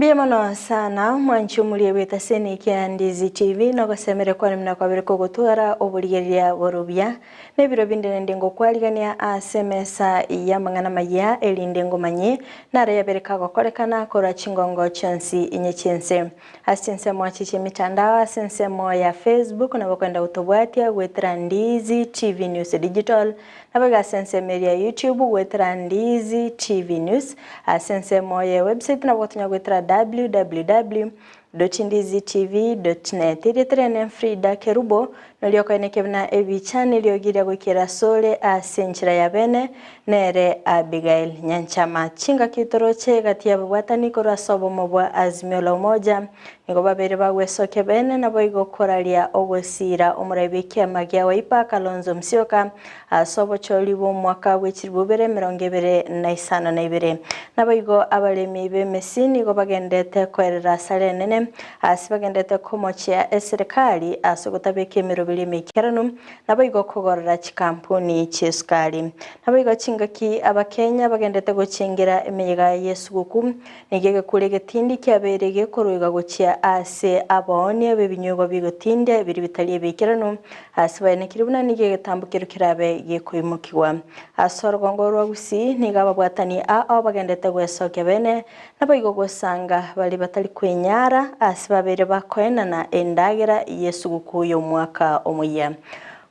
Mbuya mono sana mwanchi omoria bw'etaseni kia Ndizi TV nogosemeria kwane buna kwabere kogotwara oborigereria borobia na ebiro binde naende ngokwarigania ase emesa y'amang'ana amayia erinde ngomanye naro yabere kagokorekana korwa chingongo chionsi inye chi'ense. Ase chinsemo echi chi'emitandao ase ensemo ya Facebook nabo okoenda gotobwatia goetera Ndizi TV News Digital Naboigo ase ensemo eria ya YouTube goetera Ndizi TV News, ase ensemo ye website nabo gotonya goetera www.ndizitv.net. Erieta riane Frida Kerubo, noria okoenekia buna ebicha neriogi ria goikera asore ase enchera ya bene, nere Abigail Nyanchama. Chingaki toroche gati y'ababwatani korwa ase obomo bwa Azimio la Umoja, Nigo babeire bagwesokia bene, naboigo koraria ogosiira omorai bw'ekiama gia Wiper, Kalonzo Musyoka, ase obochori bw'omwaka bwe chilifu bibere emerongo ebere na isano na ibere. Naboigo abaremi b'emesi nigo bagendete koerera asare enene ase bagendete komochia eserekari ase ogotabeka emeroberi emeikeranu, naboigo kogorora chikampuni chi'esukari. Naboigo chingaki Abakenya bagendete gochengera emeyega y'esuguku, Nigo egekura egetindi kiabeire gekorwegwa gochia aase abaoonia b'ebinywegwa bigotindia biria bitari ebiikeranu, ase baenekire buna nigo egetambo keria kerabe gekoimokigwa. Ase orogongo rwa Gusii nigo ababwatani ao bagendete gwesokia bene, naboigo gosanga baria batari kwenyara ase babeire bakoenana endagera y'esuguku y'omwaka omoyia.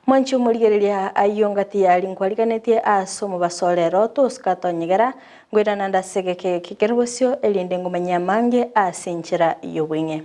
Mwanche omorigereria ayio ngati yaria nkwariganetie ase omobaso o rero, tosuka tonyegera, Ngoirana nde ase egeka eke kere bosio, erinde ngomanyie amange ase enchera y'obweng'e.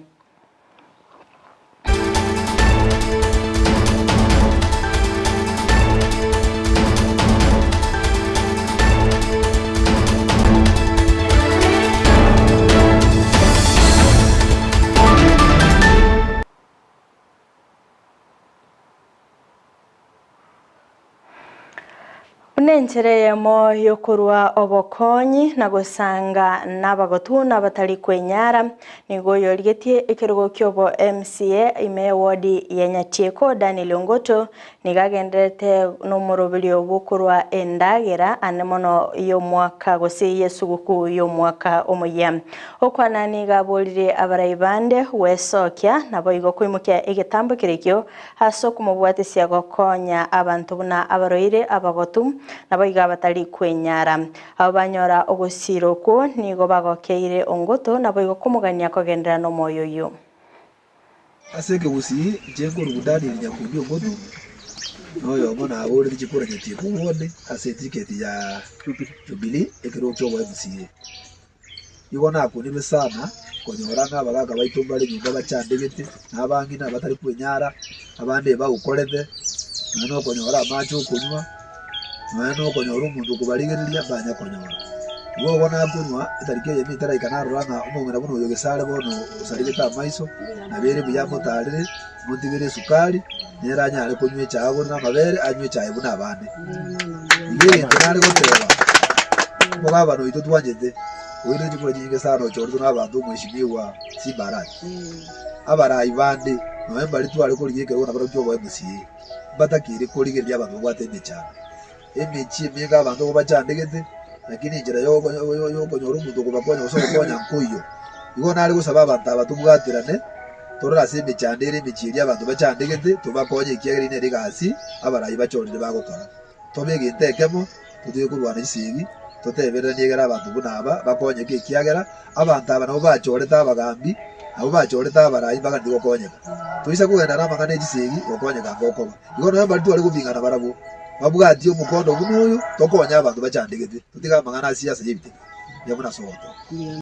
Buna enchera eyemo y'okorua obokonyi na gosanga nabagotu na abatari kwenyara, nigo oyorigetie ekerogo ki'obo MCA ime y'ewodi ya Nyatieko Daniel Ongoto nigo agendererete nomoroberio bw'okorua endagera ane mono y'omwaka gose y'esuguku y'omwaka omoyia. Okwana nigo aborire abarai bande gwesokia naboigo koimokia egetambo kerekio Ase okomobwatisia gokonya abanto buna abarwaire abagotu, naboigo abatari kwenyara. Abwo banyora ogosiira okwo nigo bagokeire ongoto, naboigo komogania kogenderera nomoyo oyio. Ase ekegusii inche nkorugu Daniel Nyakundi Ongotu, na oyomo naborete chikura Nyatieko Ward ase eticket ya Jubilee ekerogo kia obo MCA. Igo nakunirwe sana konyora ng'a abagaaka baito mbare nyomba bachandegete, na abang'ina abatari kwenyara, abande ebaukorete, nonya nokonyora amache okonywa, nonya nokonyora omonto okobarigereria mbanya konyora. Igo obo nakunwa, etariki eyemo etaraika narora ng'a omong'ina buna oyo gese are bono osarigete amaiso, nabo ere buya amotarere, motigere esukari, nere anyare konywa echae agore namabere, anywe echae buna abande. Igo egento nare goteba, omogabana oito twanchete, oirire chikura chinyinge sana ochoretwe nabanto omweshimiwa Simba Arati. Abarai bande, nonya mbaria tware korigia ekerogo nabarabwo kioboe MCA, mbatakeire korigereria abanto babwate emechando. Emechie emenge abanto nigo bachandegete, lakini enchera yokonyora omonto okobakonya gose ogokonya nkoiyo. Igo nare gosaba abanto aba tobwaterane, torore ase emechando ere emechie eria abanto bachandegete, tobakonye ekiagera eyio nere egasi abarai bachorire bagokora. Tobe egento ekemo, totige korwana chisegi, totebereranie egere abanto buna aba bakonyeke ekiagera abanto aba nabwo bachorete abagambi, nabwo bachorete abarai mbaganetie gokonyeka. Toisa kogenda namang'ana e chisegi, gokonyeka ngokoba. Igo nonya mbaria tware gopingana barabwo, babwatie omokondo buna oyo, tokonye abanto bachandegete, totige amang'ana ase siasa y'ebitebe. Mbuya mono ase ogotoa.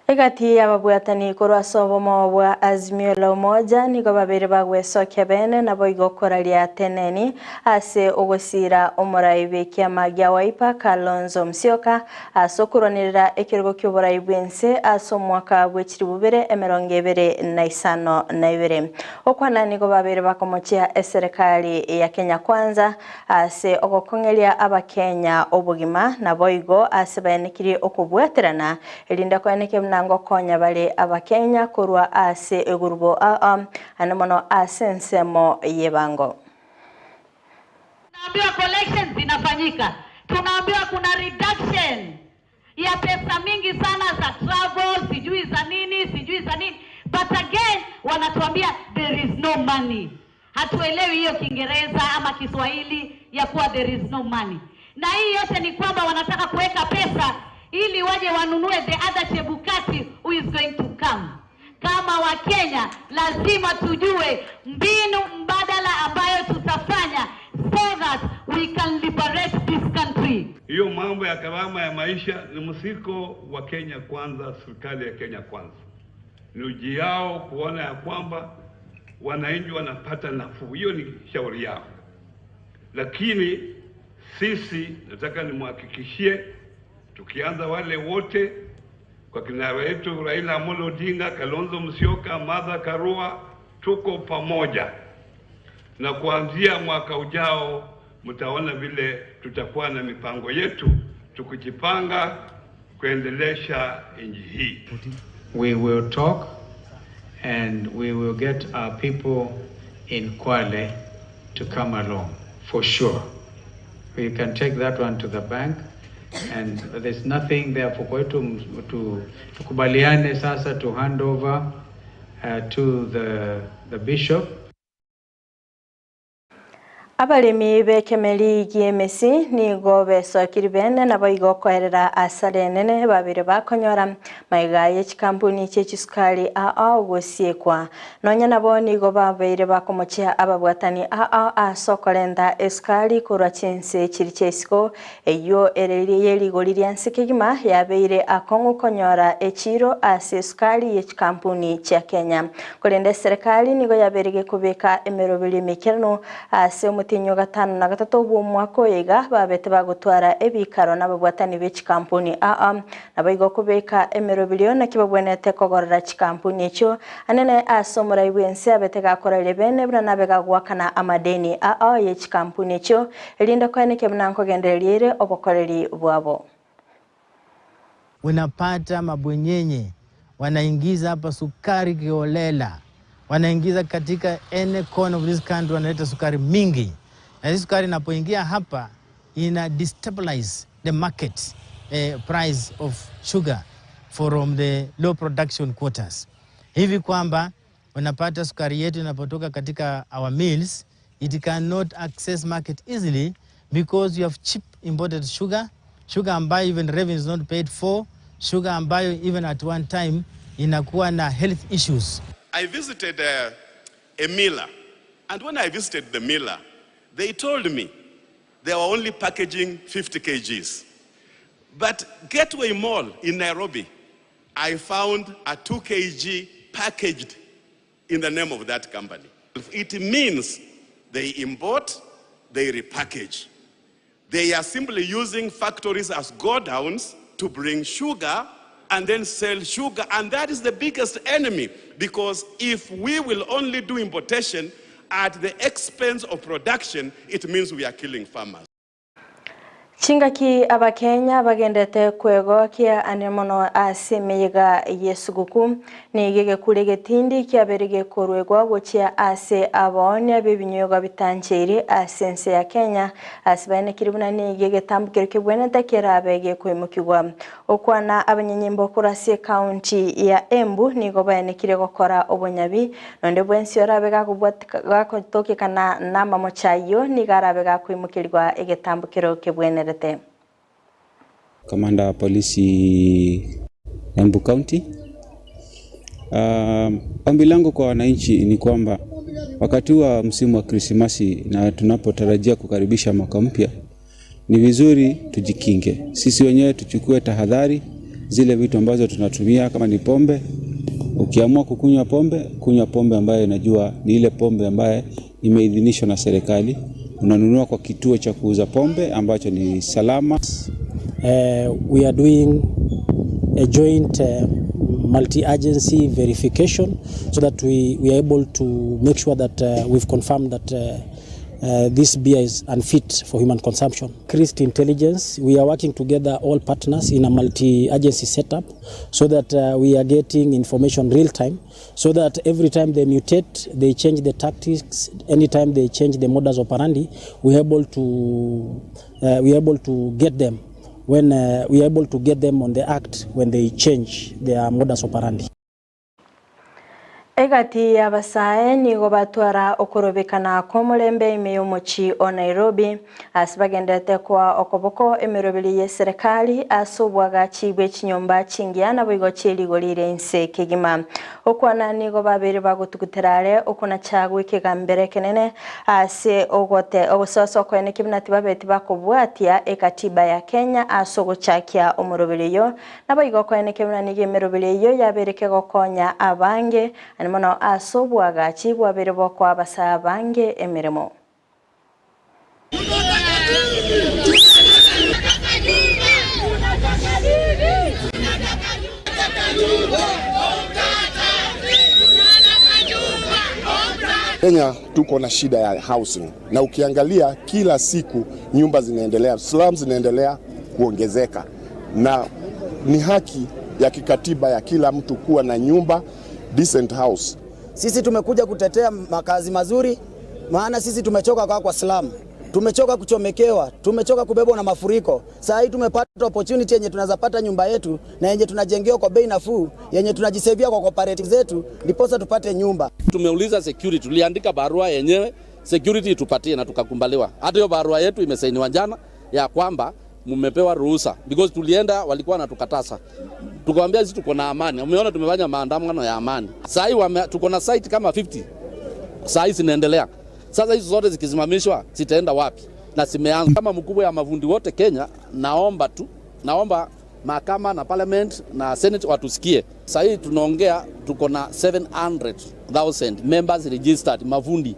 Egati y'ababwatani korwa ase obomo bwa Azimio la Umoja nigo babeire bagwesokia bene naboigo koraria teneni ase ogosiira omorai bw'ekiama gia Wiper Kalonzo Musyoka ase okorwanerera ekerogo ki'oborai bw'ense ase omwaka bwe chilifu bibere emerongo ebere na isano na ibere. Okwana nigo babeire bakomochia eserekari ya Kenya Kwanza Ase ogokong'eria Abakenya obogima, naboigo ase baenekirie okobwaterana, erinde koenekia buna ngokonya bare Abakenya korwa ase egurubo aa, ande mono ase ensemo y'ebango. Tunaambiwa collections zinafanyika, tunaambiwa kuna reduction. Ya pesa mingi sana za travel, sijui za nini, sijui za nini, but again wanatuambia there is no money. Hatuelewi hiyo Kiingereza ama Kiswahili ya kuwa there is no money, na hii yote ni kwamba wanataka kuweka pesa ili waje wanunue the other Chebukati who is going to come. Kama Wakenya lazima tujue mbinu mbadala ambayo tutafanya so that we can liberate this country. Hiyo mambo ya gharama ya maisha ni msiko wa Kenya Kwanza, serikali ya Kenya Kwanza ni uji yao kuona ya kwamba wananchi wanapata nafuu. Hiyo ni shauri yao, lakini sisi nataka nimhakikishie, tukianza wale wote kwa kinara wetu Raila Amolo Odinga, Kalonzo Musyoka, Martha Karua, tuko pamoja, na kuanzia mwaka ujao mtaona vile tutakuwa na mipango yetu tukijipanga kuendelesha nchi hii. We will talk and we will get our people in Kwale to come along for sure. We can take that one to the bank and there's nothing therefore kwetu to tukubaliane sasa to hand over to the bishop. Abaremi b'ekemeri gi'emesi nigo besokiri bene nabo igo okoerera asara enene babere bakonyora maiga ye chikampuni chie chisukari aa ogosiekwa. Nonya nabo nigo babeire bakomochia ababwatani aa ase okorenta esukari korwa chinse chiri chia isiko eywo ererie ye rigori ria nse kegima yabeire akong'u konyora echiro ase esukari ye chikampuni chia Kenya. Korende eserekari nigo yabeire gekobeka emeroberi emekerano ase omotinyo gatano na gatato bw'omwaka oyo iga babete bagotwara ebikaro n'ababwatani b'echikampuni aa nabo igo okobeka emeroberio naki babwenerete kogorera chikampuni echio anene ase omorai bwense abete gakoraire bene buna nabe gagwakana amadeni aa ye chikampuni echio erinde koeneke buna nkogendereria ere obokoreri bwabo. Unapata mabwenyenye wanaingiza hapa sukari kiholela, wanaingiza katika any corner of this country, wanaleta sukari mingi, na hii sukari inapoingia hapa ina destabilize the market price of sugar from the low production quotas, hivi kwamba unapata sukari yetu inapotoka katika our mills, it cannot access market easily because you have cheap imported sugar, sugar ambayo even revenue is not paid for, sugar ambayo even at one time inakuwa na health issues. I visited a miller, and when I visited the miller, they told me they were only packaging 50 kgs. But Gateway Mall in Nairobi, I found a 2 kg packaged in the name of that company. It means they import, they repackage. They are simply using factories as godowns to bring sugar and then sell sugar. And that is the biggest enemy, because if we will only do importation at the expense of production, it means we are killing farmers. Chingaki abakenya bagendete kwegokia ane mono ase emeyega y'esuguku nigo egekure getindi kiabere gekorwegwa gochia ase abaonia b'ebinywegwa bitancheire ase ense ya Kenya ase baenekire buna nigo egetambukero kebwenete kerabe gekoimokigwa. Okwana abanyenyimbo korwa ase ekaunti ya Embu nigo baenekire gokora obonyabi nonde bwensi orabe gagotokekana na amamocha ayio nigo arabe gakoimokerigwa egetambukero kebwenerete. Kamanda wa polisi Embu County. Ombi langu kwa wananchi ni kwamba wakati wa msimu wa Krismasi na tunapotarajia kukaribisha mwaka mpya, ni vizuri tujikinge. Sisi wenyewe tuchukue tahadhari zile vitu ambazo tunatumia kama ni pombe. Ukiamua kukunywa pombe, kunywa pombe ambayo inajua ni ile pombe ambayo imeidhinishwa na serikali. Unanunua kwa kituo cha kuuza pombe ambacho ni salama. We are doing a joint multi-agency verification so that we are able to make sure that we've confirmed that this beer is unfit for human consumption. Increased intelligence, we are working together, all partners, in a multi-agency setup so that we are getting information real time, so that every time they mutate, they change the tactics, anytime they change the modus operandi, we are able to get them when we are able to get them on the act when they change their modus operandi. Egati y'abasae nigo batwara okorobekana kw'omorembe ime y'omochie o Nairobi ase bagendererete koa okoboko emeroberi y'eserekari ase obwagachi bwe chinyomba chingiya naboigo chie rigori ria inse kegima. Okwana nigo babeire bagotugutera are okonacha gw'ekegambero ekenene ase ogote ogososa okoenekia buna tibabeti bakobwatia ekatiba ya Kenya ase ogochakia omoroberi oyo Naboigo koenekia buna nigo emeroberi eyio yabeire kegokonya abange, naende mono ase oboagachi bwabeire bokoa abasae abange emeremo. Kenya tuko na shida ya housing, na ukiangalia kila siku nyumba zinaendelea, slums zinaendelea kuongezeka, na ni haki ya kikatiba ya kila mtu kuwa na nyumba decent house. Sisi tumekuja kutetea makazi mazuri, maana sisi tumechoka kwa slum, tumechoka kuchomekewa, tumechoka kubebwa na mafuriko. Saa hii tumepata opportunity yenye tunaweza pata nyumba yetu na yenye tunajengewa kwa bei nafuu, yenye tunajisevia kwa cooperative zetu, ndiposa tupate nyumba. Tumeuliza security, tuliandika barua yenyewe security itupatie na tukakumbaliwa. Hata hiyo barua yetu imesainiwa jana ya kwamba mmepewa ruhusa because tulienda walikuwa wanatukataza. Tukawaambia sisi tuko na amani. Umeona tumefanya maandamano ya amani. Sasa hii tuko na site kama 50. Sasa hii zinaendelea. Sasa hizo zote zikisimamishwa zitaenda wapi? Na zimeanza kama mkubwa ya mavundi wote Kenya, naomba tu, naomba mahakama na parliament na senate watusikie. Sasa hii tunaongea tuko na 700,000 members registered mavundi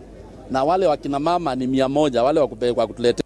na wale wakina mama ni 100 wale wa kutuletea.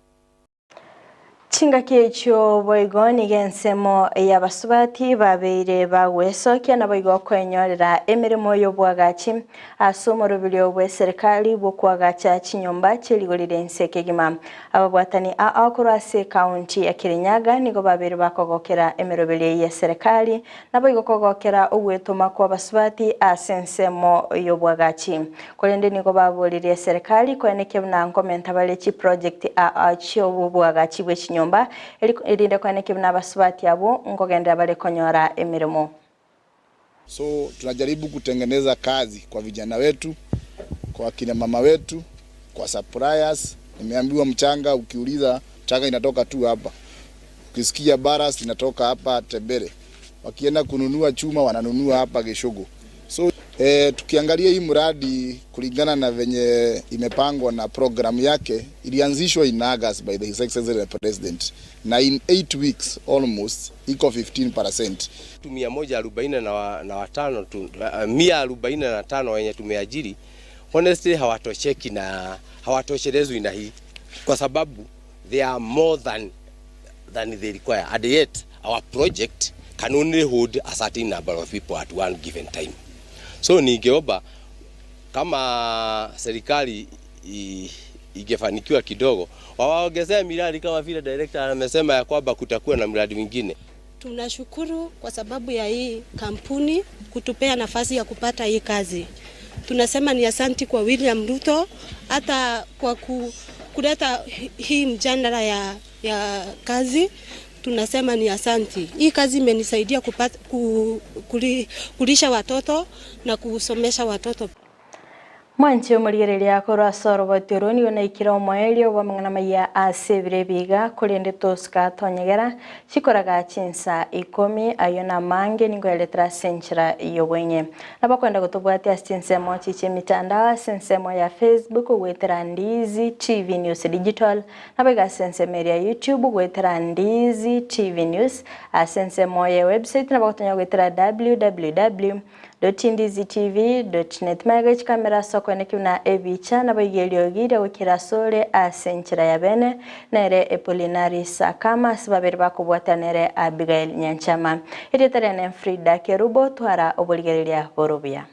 Chingaki echio boigo nigo ensemo y'abasubati babeire bagwesokia naboigo kwenyorera emeremo y'obwagachi ase omoroberi bwa eserikali bwokwagacha chinyomba chierigori ense kegima. Ababwatani aa korwa ase ekaunti ya Kirinyaga nigo babeire bakogokera emeroberi ya serikali naboigo kogokera ogwetoma kwa abasubati ase ensemo y'obwagachi. Korende nigo baboririe eserikali koenekia buna nkomenta bare chiproject aa chi'obwagachi bwe chinyomba erinde koenekia buna abasubati abo nkogendera bare konyora emirimo. So tunajaribu kutengeneza kazi kwa vijana wetu, kwa kina mama wetu, kwa suppliers. Nimeambiwa mchanga, ukiuliza mchanga inatoka tu hapa, ukisikia baras inatoka hapa Tebere, wakienda kununua chuma wananunua hapa Gishugu. So tukiangalia hii mradi kulingana na venye imepangwa na programu yake, ilianzishwa in August by the His Excellency President, na in 8 weeks almost iko 15%. 145 tu, 145 wenye tumeajiri honestly hawatosheki na hawatoshelezwi na hii, kwa sababu they are more than they require, and yet our project can only hold a certain number of people at one given time. So ningeomba kama serikali ingefanikiwa kidogo wawaongezee miradi kama vile director amesema ya kwamba kutakuwa na miradi mingine. Tunashukuru kwa sababu ya hii kampuni kutupea nafasi ya kupata hii kazi. Tunasema ni asanti kwa William Ruto hata kwa kuleta hii mjadala ya kazi. Tunasema ni asanti. Hii kazi imenisaidia kupata, kulisha watoto na kusomesha watoto. Mwanche omorigereria korwa ase oroboti oro nigo naikire omoerio bwa amang'ana maya ase ebiro ebiga korende tosika tonyegera chikoraga chinsa 10 ayo na mange nigo yaretera ase enchera y'obwenye. Nabakwenda gotobwatia ase chinsemo chiche emitandao ase ensemo ya Facebook ogwetera Ndizi TV News Digital nabaiga ase ensemo eria YouTube ogwetera Ndizi TV News ase ensemo ya website nabagotonya ogwetera www.ndizitv.net maega chikamera soko nekiuna ebicha nabaigerio gira gukira sore ase enchera ya bene nere Epolinari Sakama ase babere bakobwata nere Abigail Nyanchama erieta riane Frida Kerubo twara oborigereria borobia.